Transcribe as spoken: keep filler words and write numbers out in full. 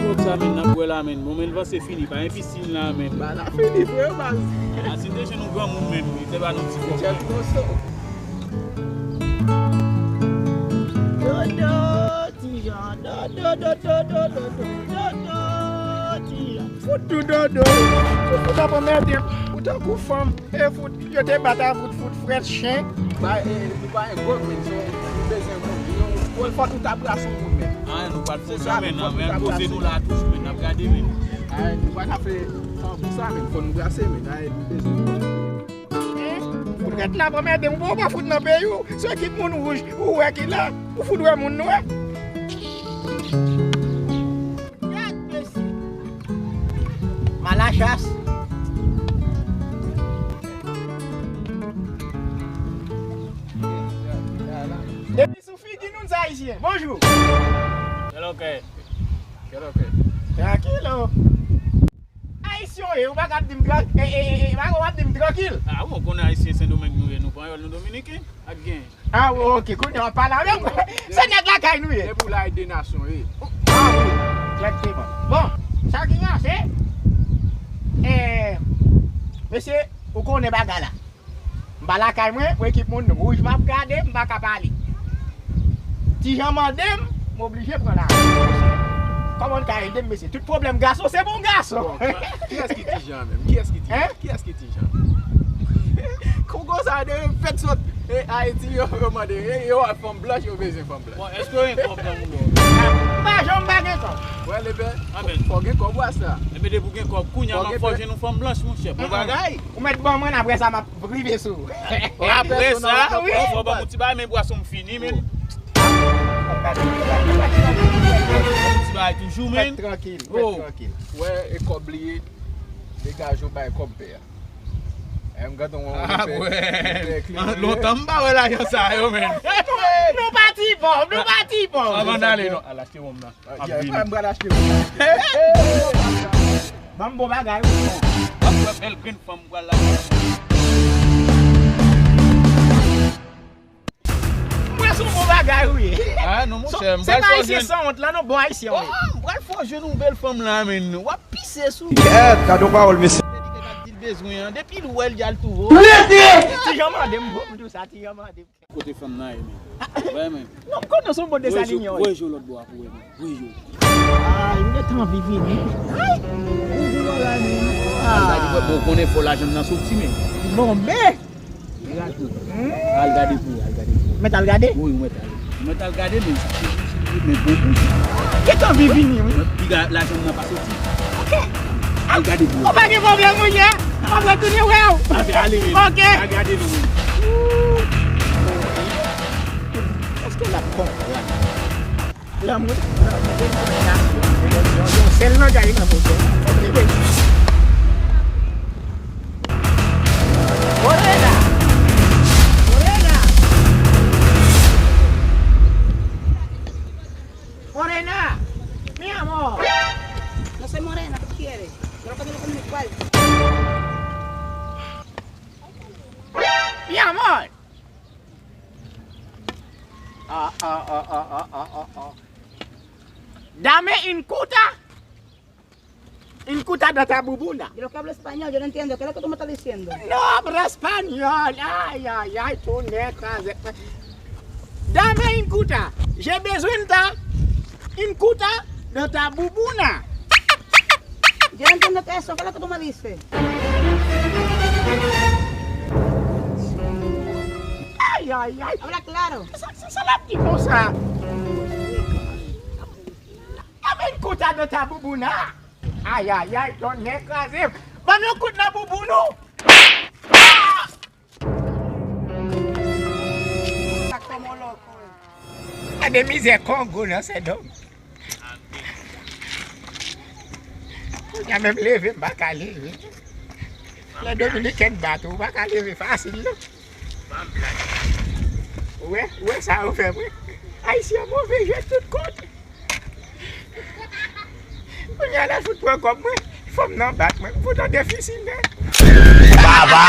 Kot sa, menn, n ap bwè la, menn. Bon, menn, vanse fini, pa gen pisin la, menn. Ba la fini vre, baz. A, si n te jwenn yon granmoun, menn, li te ba nou ti kòb. Jèt moso. Dodo, Tijan, dodo, dodo, dodo, dodo, Tijan. Fout tou dodo. Fout tou dodo, mède. Ou tankou fanm. E fout, yo te bat a fout, fout, frèt, chen. Ba, e, nou pa gen gwòg, menn, so, nou bezwen moun. Nou, fò, fò nou ta brase yon moun, menn. A, nou pa t fè sa, menn, fò nou ta brase. Koze nou la toujou, menn, n ap gade, menn. A, nou pa ka fè tanbou sa, menn, fò nou brase, menn. A, nou bezwen moun. Fout rèd la, pran mède, ou pa fout nan peyi w. Se ekip moun wouj, ou wè ki la, ou fout wè moun nwè. Gad mesye. Malachas. Depi sou figi nou, n se ayisyen. Bonjou. Kèlòkè. Kèlòkè. Trankilo. Ayisyen w ye, ou pa ka ap di m tran-, e, e, e, e, pa w ap di m trankil. A, bon, ou konnen ayisyen Sendomeng nou ye, nou panyòl, nou dominiken, ak gen. A, bon, oke, kounye a w ap pale avè m. Se nèg lakay nou ye. Depi w la, e de nasyon, wi. A, wi. Egzakteman. Bon, sa ki pase, e, mesye, ou konnen bagay la. M pa lakay mwen, pou ekip moun wouj m ap gade, m pa ka pale. Tijan mande m, m oblije pran la. Kòman n ka ede m, mesye? Tout pwoblèm gason, se bon gason. Bon, kiyès ki Tijan menm? Kiyès ki Tijan? Hein? Kiyès ki Tijan? Kongo sa de fèt sot, e, Ayiti, yo, yo mande, e, yo wè fanm blanch, yo bezwen fanm blanch. Bon, èske w gen kòb nan mouda w? M pa janm pa gen kòb. Wè, lepè, fò gen kòb, wè sa. Enben, depi w gen kòb, kounye a m ap fò jwenn yon fanm blanch, monchè. Bon bagay. Ou mèt ban mwen, apre sa, m ap rive sou ou. Apre sa, wi. Fò ban m yon ti bagay, men bwason m fini, men. Ti bagay toujou, men. Fèt trankil, fèt trankil. Wè, e kòb li ye. Degaje w bay kòb pè a. E m gade yon, yon pè, yon pè ekleri. Lontan m pa wè lajan sa yo, men. Nou pati pòv, nou pati pòv. Anvan n ale, non. Al achte wonm nan. Ap vini. M pral achte. Ban m bon bagay, wi. W ap wè bèl grenn fanm m pral la. M wè se yon bon bagay, wi. A, non, monchè, m pral fè w jwenn. Se pa ayisyen sanwont la, non, bon ayisyen, wi. Oh, m pral fè w jwenn yon bèl fanm la, men. W ap pise sou. Yèt, gade yon pawòl, mesye. Se li ki t ap di l bezwen an. Depi l wè l, y al tou vo. Tijan mande m, bon, m di w sa, Tijan mande m. Kote fanm nan ye, men? Wè, men. Non, m konnen se yon bon Desalin yo. Voye je w lòt bò a pou wè, men. Voye je w. A, m gentan anvi vini. Ay! Ou di bagay, men. A. Al gade, bon, ou konnen fò lajan m nan soti, men. Bon, men. Al gade pou, al gade pou. Mèt al gade? Wi, ou mèt al. Ou mèt al gade, men. Men bon pou. Gentan anvi vini, wi. Piga lajan m nan pa soti. Ok. Al gade pou. Ou pa gen pwoblèm, monchè. M ap retounen wè w. Al, ale, men. Ok. Al gade nou, men. Èske l ap konprann? Lanmou, lanmou, determinasyon, yon sèl langay nan moun yo. Morena! Morena! Morena! Mi amor! No soy morena, ¿qué quieres? Yo lo que digo con mi cuerpo. Mi amor! Ah, ah, ah. Dame inkuta. Inkuta data bubuna. Yo lo que hablo español, yo no entiendo. ¿Qué es lo que tú me estás diciendo? No hablo español. Ay, ay, ay, tú netas. Dame inkuta. J'ai besoin de inkuta data bubuna. Yo no entiendo qué es eso. ¿Qué es lo que tú me dices? Ay, ay, ay. Habla claro. Sa, sa, sa l ap di konsa? Dame inkuta data bubuna. Ay, ay, ay, tonnè kraze m. Ban m yon kout nan bouboun ou. Gade mizè Kongo nan Sendomeng. Kounye a menm leve, m pa ka leve. Lè Dominiken bat ou, ou pa ka leve fasil, non. Ou wè, ou wè sa yo fè mwen? Ayisyen move jwe tout kote. Kounye a lè fout pran kòb mwen, fanm nan bat mwen. M fout an defisi nèt. Baba!